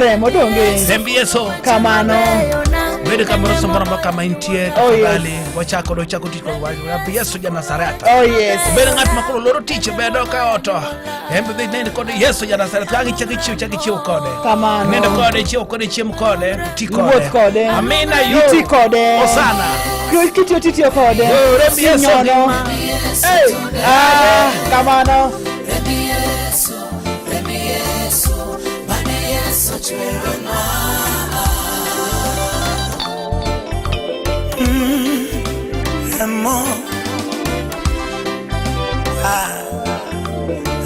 remo donge. Remb Yesu. Kamano. Bed kamoro samoro amora kama intie Oh, yes. tafadhali wachako wachako tich kod wach remb Yesu ja Nazareth. Oh yes. Bed ng'at ma koro loro tich bedo ka oto. Remb dhi nind kod Yesu ja Nazareth kaka ichako ichiew chak ichiew kode. Kamano. Nind kode ichiew kode chiem kode ti kode. Iwuoth kode. Amina yo. Iti kode. Osana. Kitiyo titiyo kode. Yo, remb Yesu Sinyono. ngima. Hey. Ah, kamano. Remo. Ah,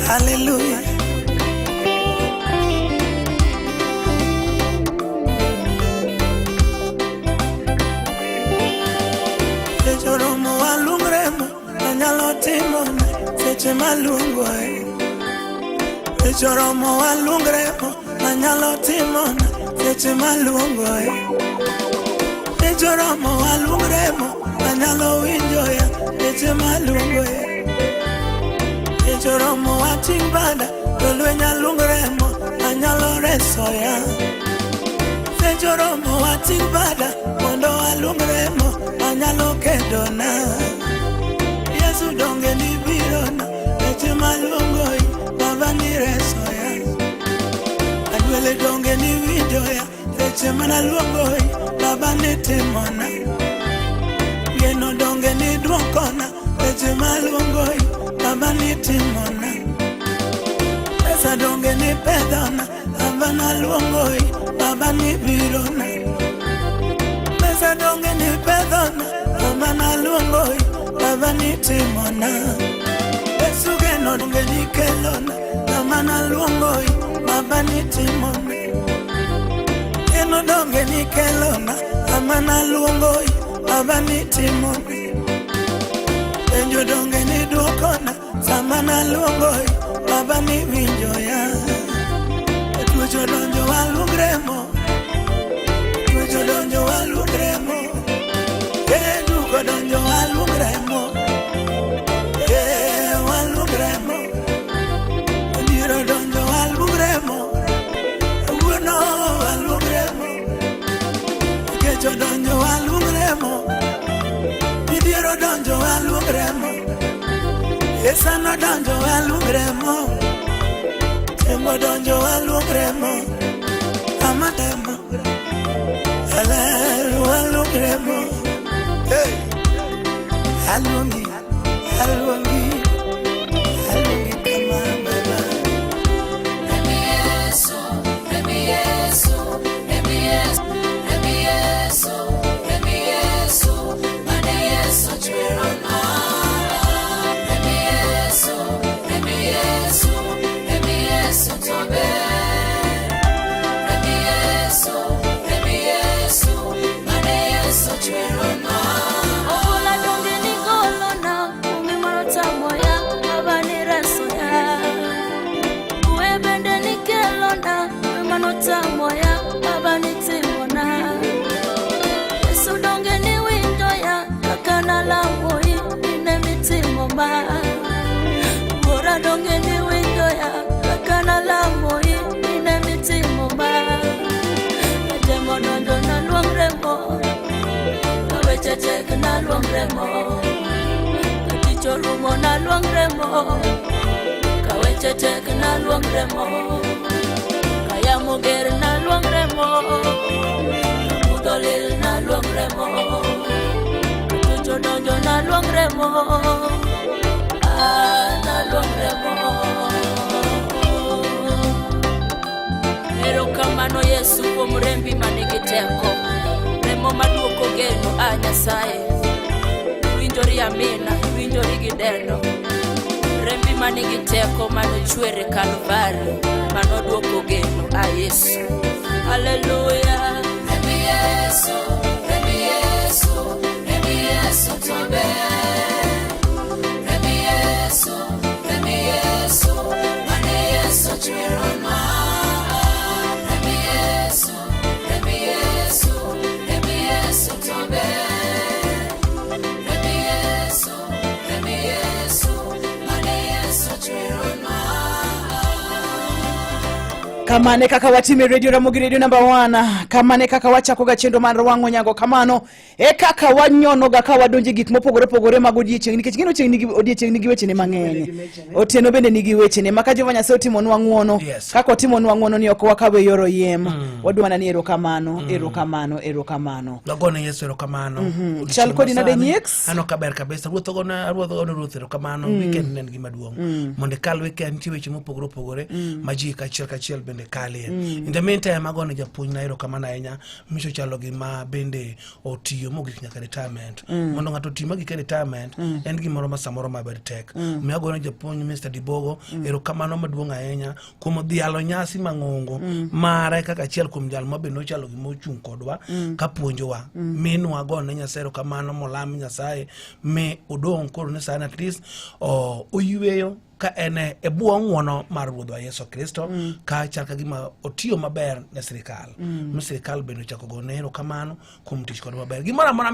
hallelujah. Seche oromo waluong remo anyalo timone seche maluongo e. Seche oromo waluong remo anyalo timone seche maluongo e. Seche oromo waluong remo anyalo winjo ya seche maluongo e. Seche oromo wating' bada jolweny aluong remo anyalo reso ya. Seche oromo wating' bada mondo aluong remo anyalo kedona. Yesu donge nibirona seche maluongoi baba nireso ya. Adwele donge niwinjo ya seche manaluongoi baba nitimona. Geno donge nidwokona seche maluongoi baba nitimona. Pesa donge nipedhona baba naluongoi baba nibirona. Pesa donge nipedhona baba naluongoi baba nitimona. Yesu geno donge nikelona kama naluongoi baba nitimona. Geno donge nikelona kama naluongoi baba nitimona. Penjo donge nidwokona sama naluongoi baba niwinjo ya. Tuoche odonjo waluong remo, tuoche odonjo waluong remo, eh duk odonjo waluong remo, eh waluong remo, adier odonjo waluong remo, wuono waluong remo, kech odonjo waluong remo, midhiero odonjo waluong remo, esan odonjo waluong remo. Temo donjo waluong remo, amatemo, aler waluong remo. Hey, aluongi, aluongi, aluongi kama baba. Remb Yesu, remb Yesu, remb Yesu, remb Yesu, remb Yesu, mane Yesu chwerona. Remb Yesu, remb Yesu, remb Yesu to ber. Remb Yesu, remb Yesu, mane Yesu chwerona. Ogola donge nigolona umi moro tamoya baba niresoya Kwe bende nikelona kwe mano tamoya baba nitimona Yesu donge niwinjoya kaka nalamoi ine mitimo ma Wuora donge niwinjoya kaka nalamoi ine mitimo ma Temo donjo naluong remo weche tek naluong remo ka tich orumo naluong remo ka weche tek naluong remo ka yamo ger naluong remo ka mudho lil naluong remo ka tuch odonjo naluong remo ah naluong remo. Erokamano Yesu kuom rembi manigi teko, remo maduoko geno a Nyasaye. Iwinjori amina, iwinjori gi dendo. Rembi manigi teko manochwer e Kalvari, manoduoko geno a Yesu. Haleluya. Remb Yesu, remb Yesu, remb Yesu to ber. Remb Yesu, remb Yesu, mane Yesu chwerona. Remb Yesu, remb Yesu, remb Yesu to ber. Remb Yesu, remb Yesu, mane Yesu chwerona. Kamano e kaka watime Radio Ramogi Radio number 1. Kamano e kaka wachakoga chenro mar wang'o nyango kamano e kaka wanyonoga ka wadonje gik mopogore opogore mag odiechieng' nikech gino chieng' nigi odiechieng' nigi wechene mang'eny. Otieno bende nigi wechene ma ka Jehova Nyasaye otimonwa ng'uono Yes. kaka otimonwa ng'uono ni ok wakawe yor oyiem. Wadwa mana ni erokamano, erokamano, erokamano. Wagone Yesu erokamano. Odiechieng' Chal kodi nade masani, Nyieks? Aneno ka ber kabisa. Ruoth ogone ruoth ogone ruoth erokamano. Weekend ne en gima duong'. Mondo ikal weekend nitie weche mopogore opogore ma ji kachiel kachiel bende kalie. In the meantime agone japuonjna erokamano ahinya. Micho chalo gima bende otiyo mogik nyaka retirement. Mondo ng'ato oti mogik e retirement en gimoro ma samoro maber tek. Omiyo agone japuonj Mr. Dibogo erokamano maduong' ahinya kuom dhialo nyasi mang'ongo mare kaka achiel kuom jal ma bende nochalo gima ochung' kodwa ka puonjowa minwa gone Nyasaye erokamano molam Nyasaye mi odong' koro ni sani at least oyweyo ka en e bwo ng'uono mar Ruodhwa Yesu Kristo ka chal ka gima otiyo maber ne sirikal mi sirikal bende ochako gone erokamano kuom tich kode maber gimoro amora.